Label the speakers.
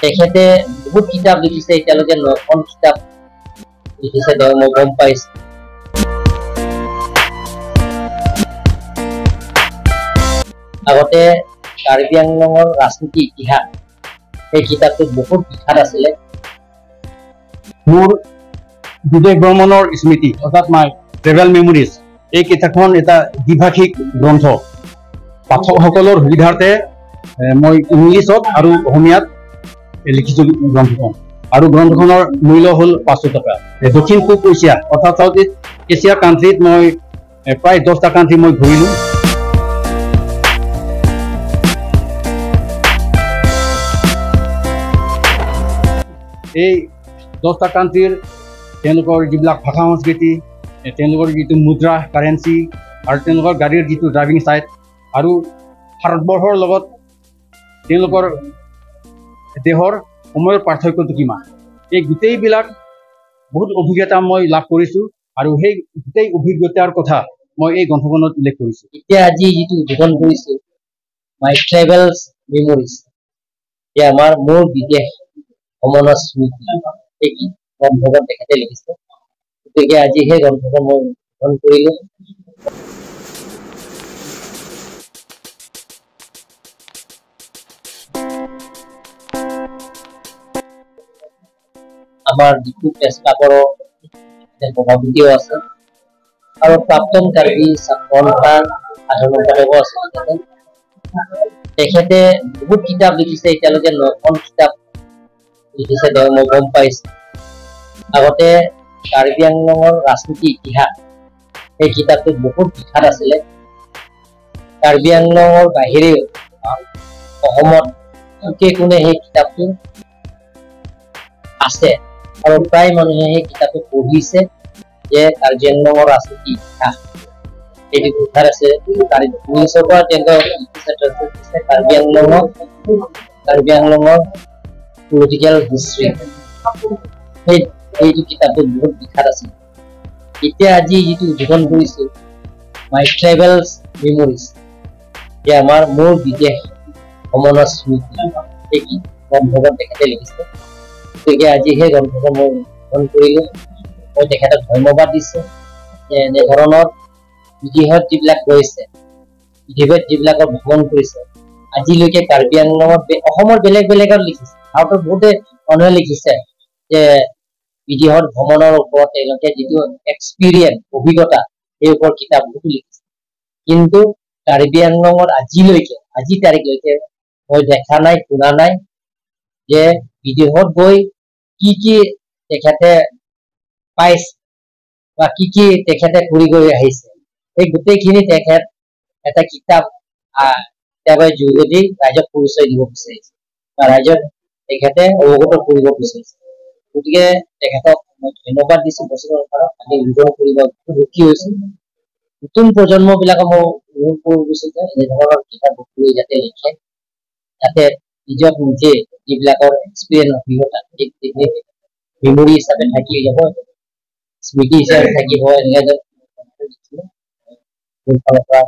Speaker 1: তেখেতে বহুত কিতাপ লিখিছে, এতিয়ালৈকে 9খন কিতাপ লিখিছে তেওঁ, মই গম পাইছো। আগতে কাৰ্বি আংলঙৰ ৰাজনীতি ইতিহাস সেই কিতাপটোত বহুত বিখ্যাত আছিলে।
Speaker 2: মোৰ বিদেশ ভ্ৰমণৰ স্মৃতি অৰ্থাৎ মাই ট্ৰেভেল মেমৰিজ এই কিতাপখন এটা দ্বিভাষিক গ্ৰন্থ। পাঠকসকলৰ সুবিধাৰ্থে মই ইংলিছত আৰু অসমীয়াত লিখিছোঁ গ্ৰন্থখন, আৰু গ্ৰন্থখনৰ মূল্য হ'ল 500 টকা। দক্ষিণ পূব এছিয়া অৰ্থাৎ চাউথ ইষ্ট এছিয়া কাণ্ট্ৰিত মই প্ৰায় 10টা কাণ্ট্ৰি মই ঘূৰিলোঁ। এই 10টা কাণ্ট্ৰিৰ তেওঁলোকৰ যিবিলাক ভাষা সংস্কৃতি, তেওঁলোকৰ যিটো মুদ্ৰা কাৰেঞ্চি, আৰু তেওঁলোকৰ গাড়ীৰ যিটো ড্ৰাইভিং ষ্টাইল, আৰু ভাৰতবৰ্ষৰ লগত তেওঁলোকৰ দেহৰ সময়ৰ পাৰ্থক্যটো কিমান, এই গোটেইবিলাক বহুত অভিজ্ঞতা মই লাভ কৰিছোঁ আৰু সেই গোটেই অভিজ্ঞতাৰ কথা মই এই গ্ৰন্থখনত উল্লেখ কৰিছোঁ।
Speaker 1: এতিয়া আজি যিটো উদ্বোধন কৰিছোঁ মাই ট্ৰেভেলছ মেমৰিজ, এই আমাৰ মোৰ বিদেশ ভ্ৰমণৰ স্মৃতি, এই গ্ৰন্থখন তেখেতে লিখিছে। গতিকে আজি সেই গ্ৰন্থখন মই উদ্বোধন কৰিলোঁ। আমাৰ ডিফু প্ৰেছ ক্লাবৰো সভাপতিও আছে আৰু প্ৰাক্তন কাৰ্বি ছাত্ৰ সন্থাৰ সাধাৰণ সম্পাদকো আছে। তেখেতে বহুত কিতাপ লিখিছে, এতিয়ালৈকে 9খন কিতাপ লিখিছে তেওঁ, মই গম পাইছো। আগতে কাৰ্বি আংলঙৰ ৰাজনীতি ইতিহাস সেই কিতাপটোত বহুত বিখ্যাত আছিলে। কাৰ্বি আংলঙৰ বাহিৰেও অসমত চুকে কোণে সেই কিতাপটো আছে আৰু প্ৰায় মানুহে সেই কিতাপটো পঢ়িছে যে কাৰ্বি আংলঙৰ ৰাজনীতি ইতিহাস এইটো বিখ্যাত আছে। ইংলিছৰ পৰা তেওঁলোকে লিখিছে কাৰ্বি আংলঙৰ পলিটিকেল হিষ্ট্ৰী, সেইটো কিতাপটো বহুত বিখ্যাত আছিল। এতিয়া আজি যিটো উদ্বোধন কৰিছো মাই ট্ৰেভেলছ মেমৰিজ, এই আমাৰ মোৰ বিদেশ ভ্ৰমণৰ স্মৃতি, এই গ্ৰন্থখন তেখেতে লিখিছে। গতিকে আজি সেই গ্ৰন্থখন মই উদ্বোধন কৰিলোঁ। মই তেখেতক ধন্যবাদ দিছোঁ যে এনেধৰণৰ বিদেশত যিবিলাক গৈছে, বিদেশত যিবিলাকৰ ভ্ৰমণ কৰিছে, আজিলৈকে কাৰ্বি আংলঙত অসমৰ বেলেগ বেলেগত লিখিছে, ভাৰতৰ বহুতে মানুহে লিখিছে যে বিদেশত ভ্ৰমণৰ ওপৰত তেওঁলোকে যিটো এক্সপিৰিয়েঞ্চ অভিজ্ঞতা সেই ওপৰত কিতাপ বহুতো লিখিছে। কিন্তু কাৰ্বি আংলঙত আজিলৈকে আজি তাৰিখলৈকে মই দেখা নাই, শুনা নাই যে বিদেশত গৈ কি কি তেখেতে পাইছে বা কি কি তেখেতে কৰি গৈ আহিছে, সেই গোটেইখিনি তেখেত এটা কিতাপ কিতাপৰ যোগেদি ৰাইজক পৰিচয় দিব বিচাৰিছে বা ৰাইজক তেখেতে অৱগত কৰিব বিচাৰিছে। গতিকে তেখেতক মই ধন্যবাদ দিছো। বছৰৰ আমি উদ্বোধন কৰিব খুব সুখী হৈছো। নতুন প্ৰজন্মবিলাকক মই অনুৰোধ কৰিব বিচাৰিছো যে এনেধৰণৰ কিতাপ যাতে লিখে, যাতে নিজক নিজে যিবিলাকৰ এক্সপিৰিয়েঞ্চ অভিজ্ঞতা সেইখিনি মেমৰি হিচাপে থাকি যাব, স্মৃতি হিচাপে থাকিব। এনেকে মোৰ ফালৰ পৰা